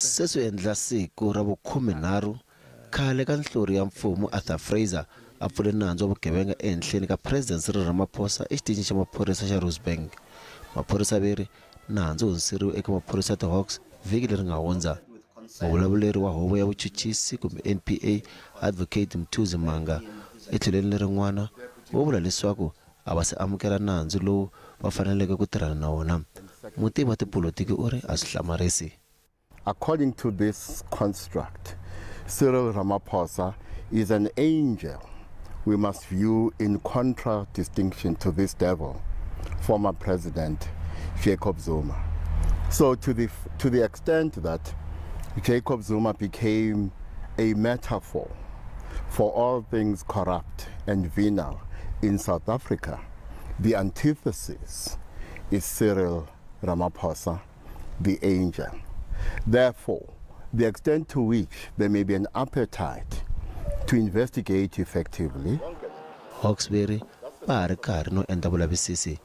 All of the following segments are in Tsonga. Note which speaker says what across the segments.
Speaker 1: Se swi endla siku ra vu-13 khale ka nhlori ya mfumo Arthur Fraser a pfule nandzu wa vugevenga ehenhleni ka President Cyril Ramaphosa exitichini xa maphorisa xa Rosebank. Maphorisa ve ri nandzu wu hundziseriwe eka maphorisa ya ti-Hawks vhiki leri nga hundza. Muvulavuleri wa huvo ya vuchuchisi kumbe NPA Advocate Mthunzi Mhanga etlhelweni lerin'wana wo vula leswaku a va se amukela nandzu lowu va faneleke ku tirhana na wona. Mutivi wa tipolotiki u ri a swi hlamarisi.
Speaker 2: According to this construct, Cyril Ramaphosa is an angel we must view in contradistinction to this devil, former President Jacob Zuma. So to the extent that Jacob Zuma became a metaphor for all things corrupt and venal in South Africa, the antithesis is Cyril Ramaphosa, the angel. Therefore, the extent to which there may be an appetite to investigate effectively
Speaker 1: Hawks ve ri va ha ri karhi no endla vulavisisi,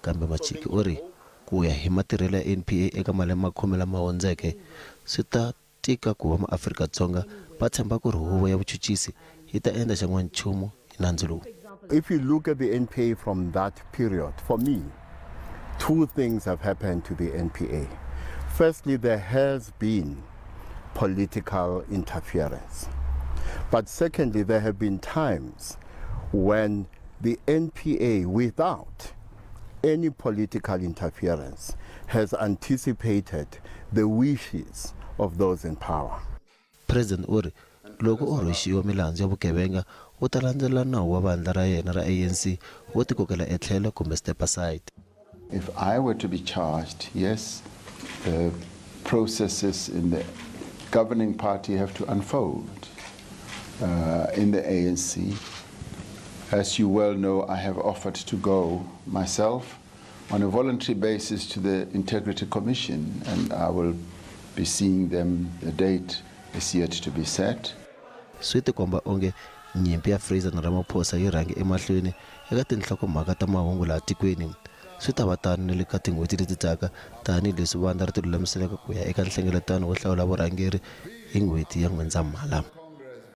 Speaker 1: kambe Machiki u ri ku ya hi matirhelo ya NPA eka malembe ma-10 lama hundzeke, swi ta tika ku va maAfrika-Dzonga va tshemba ku ri huvo ya vuchuchisi yi ta endla xan'wanchumu hi nandzu lowu.
Speaker 2: If you look at the NPA from that period, for me, two things have happened to the NPA. Firstly, there has been political interference. But secondly, there have been times when the NPA, without any political interference, has anticipated the wishes of those in power.
Speaker 1: President u ri loko o rhwexiwa milandzu ya vugevenga, u ta landzelela nawu wa vandla ra yena ra ANC wo tikokela etlhelo kumbe step aside.
Speaker 3: If I were to be charged, yes, the processes in the governing party have to unfold in the ANC. As you well know, I have offered to go myself on a voluntary basis to the Integrity Commission, and I will be seeing them. The date is yet to be set.
Speaker 1: Swi tikomba onge nyimpi ya Fraser na Ramaphosa yi rhange emahlweni eka tinhlokomhaka ta mahungu laha tikweni. Swi ta va tano na le ka tin'hweti leti taka, tanihileswi vandla ri tilulamiselaka ku ya eka nhlengeletano wo hlawula vurhangeri hi n'hweti ya N'wendzamhala.